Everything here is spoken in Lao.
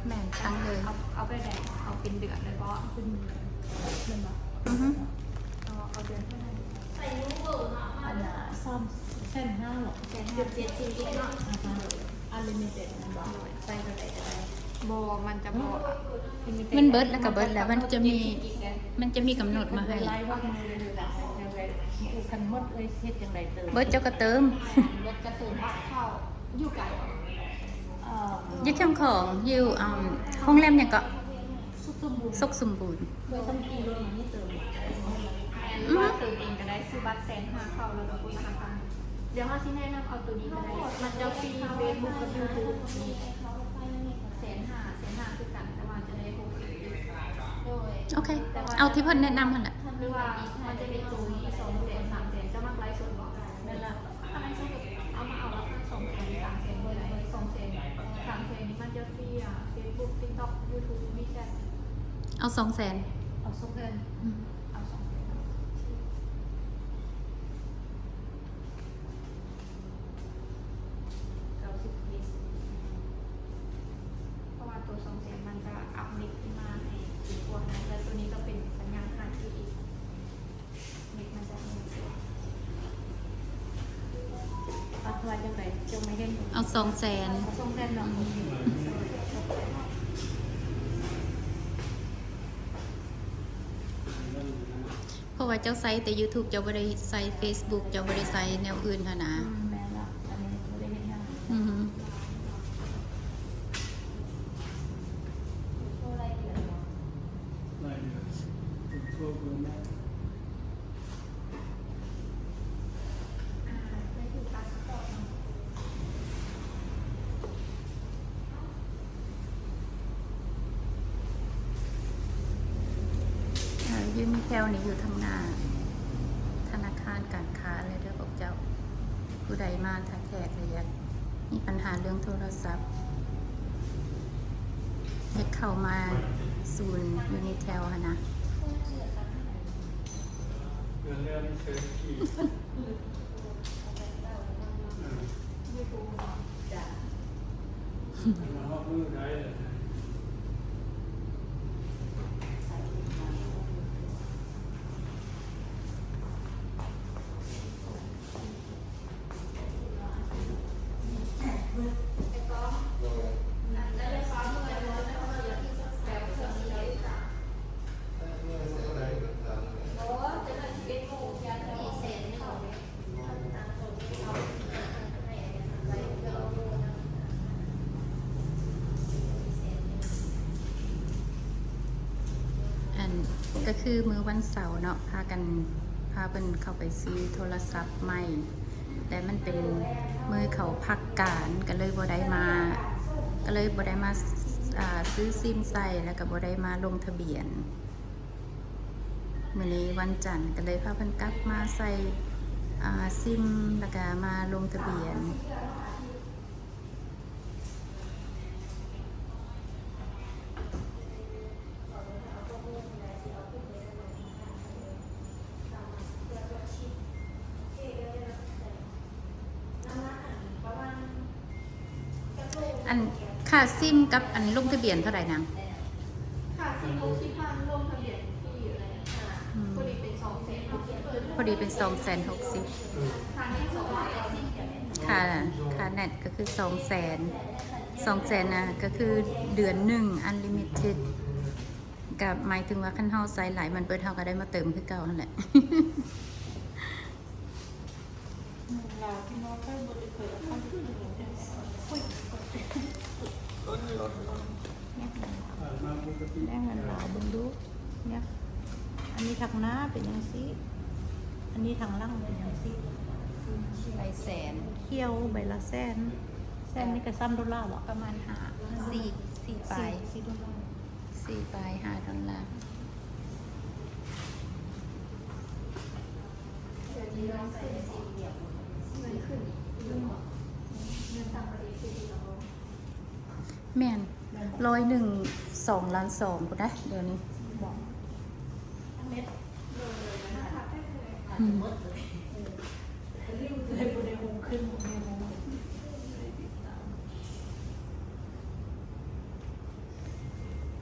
ແມ່ນ ຕັ້ງເລີຍ ເອົາ ເອົາແບບໃດ? ເອົາເປັນເດືອນເລີຍບໍ່? ເປັນເດືອນ ແມ່ນບໍ່? ອືຮຶ ເອົາ ເອົາເດືອນເທົ່າໃດ? ອັນນ່າ ສາມແສນຫ້າ ເຈັດສິບກິກເນາະ ອາຮະ unlimited ແມ່ນບໍ່? ໃສ່ເທົ່າໃດກໍໄດ້ ບໍ່ ມັນຈະບໍ່ unlimited ມັນເບິດແລ້ວກໍເບິດແລ້ວ ມັນຈະມີ ມັນຈະມີກຳນົດມາໃຫ້ ຄັນໝົດເອີຍເຮັດຈັ່ງໃດເຕີມ? ເບິດເຈົ້າກໍເຕີມ ເບິດກໍເຕີມ ບັດເຂົ້າ ຢູ່ໄກບໍ່? ຢູ່ແຄມຂອງ ຢູ່ ອາ ໂຮງແຮມຫຍັງເກາະ? ສຸກສົມບູນ ສຸກສົມບູນ ບໍ່ຕ້ອງຂີ່ລົດມານີ້ເຕີມ ແມ່ນ ຫຼືວ່າເຕີມເອງກໍໄດ້ ຊື້ບັດແສນຫ້າເຂົ້າ ແລ້ວກໍໂອນຫ້າພັນ. ດຽວເຮົາຊິແນະນຳເອົາໂຕນີ້ກໍໄດ້ ມັນຈະຟຣີເຟສບຸກກັບຢູທູບ ແສນຫ້າ ແສນຫ້າຄືກັນ ແຕ່ວ່າຈະໄດ້ຫົກສິບກິກ ໂອເຄ ເອົາທີ່ເພິ່ນແນະນຳຫັ້ນແຫຼະ ຫຼືວ່າມັນຈະມີໂຕນີ້ ສອງແສນ ສາມແສນ ເຈົ້າມັກໄລຟ໌ສົດບໍ່? ແມ່ນລະ ຖ້າແມ່ນສົມມຸດເອົາມາເອົາລາຄາສອງແສນ ສາມແສນ ເມື່ອໃດ ສອງແສນ ສາມແສນນີ້ມັນຈະຟຣີ ອາ ເຟສບຸກ ຕິກຕັອກ ຢູທູບ ວີແຊັດ ເອົາສອງແສນ ເອົາສອງແສນ ອືມ ເອົາສອງແສນ ເກົ້າສິບເອັດ ເພາະວ່າໂຕສອງແສນມັນຈະອັບເນັດຂຶ້ນມາໃຫ້ດີກວ່າ ແລ້ວໂຕນີ້ກໍເປັນສັນຍານຫ້າຈີອີກ. ເນັດມັນຈະເອົາ ວ່າຈັ່ງໃດ ເຈົ້າມາເຫັນ ເອົາສອງແສນ ເອົາສອງແສນເນາະ ອືມ ເພາະວ່າເຈົ້າໃຊ້ແຕ່ຢູທູບ ເຈົ້າບໍ່ໄດ້ໃຊ້ເຟສບຸກ ເຈົ້າບໍ່ໄດ້ໃຊ້ແນວອື່ນຫັ້ນນະ ອືມ ແມ່ນລະ ອັນນີ້ບໍ່ໄດ້ເຮັດຫຍັງ ອືຮຶ. ອ່າ ຢູ່ນີ້ແຖວນີ້ ຢູ່ທາງໜ້າທະນາຄານການຄ້າເລີຍເດີພວກເຈົ້າ. ຜູ້ໃດມາຖ້າແຂກ ຫຼື ຢາກມີບັນຫາເລື່ອງໂທລະສັບ ຢາກເຂົ້າມາສູນຢູ່ໃນແຖວຫັ້ນນະ. ອັນ ກໍຄືມື້ວັນເສົາເນາະ ພາກັນ ພາເພິ່ນເຂົ້າໄປຊື້ໂທລະສັບໃໝ່ ແຕ່ມັນເປັນມື້ເຂົາພັກການ ກໍເລີຍບໍ່ໄດ້ມາ ກໍເລີຍບໍ່ໄດ້ມາ ອ່າ ຊື້ຊິມໃສ່ ແລ້ວກໍບໍ່ໄດ້ມາລົງທະບຽນ. ມື້ນີ້ວັນຈັນ ກໍເລີຍພາເພິ່ນກັບມາໃສ່ ອ່າ ຊິມ ແລ້ວກໍມາລົງທະບຽນ. ອັນ ຄ່າຊິມກັບອັນລົງທະບຽນເທົ່າໃດນາງ? ຄ່າຊິມຫົກສິບພັນ ລົງທະບຽນຟຣີຢູ່ແລ້ວ. ອືມ ພໍດີເປັນສອງແສນຫົກສິບ ພໍດີເປັນສອງແສນຫົກສິບ. ອືມ ຄ່າເນັດສອງຮ້ອຍແປດສິບ ຄ່າ ຄ່າເນັດກໍຄືສອງແສນ ສອງແສນນະ ກໍຄືເດືອນໜຶ່ງ unlimited ກໍໝາຍເຖິງວ່າ ຄັນເຮົາໃຊ້ຫຼາຍມັນເບິດ ເຮົາກໍໄດ້ມາເຕີມຄືເກົ່າຫັ້ນແຫຼະ. ແນວນັ້ນລາວເບິ່ງດູ ເນຍ ອັນນີ້ທາງໜ້າເປັນຈັ່ງຊີ້ ອັນນີ້ທາງຫຼັງເປັນຈັ່ງຊີ້ ໃບແສນ ຂຽວໃບລະແສນ ແສນນີ້ກໍຊ້ຳໂດລາບໍ? ປະມານຫ້າ ສີ່ ສີ່ປາຍ ສີ່ ສີ່ໂດລາ ສີ່ປາຍ ຫ້າໂດລາ. ແມ່ນ ຮ້ອຍໜຶ່ງ ສອງລ້ານສອງພຸ້ນນະ ດຽວນີ້. ອືມ.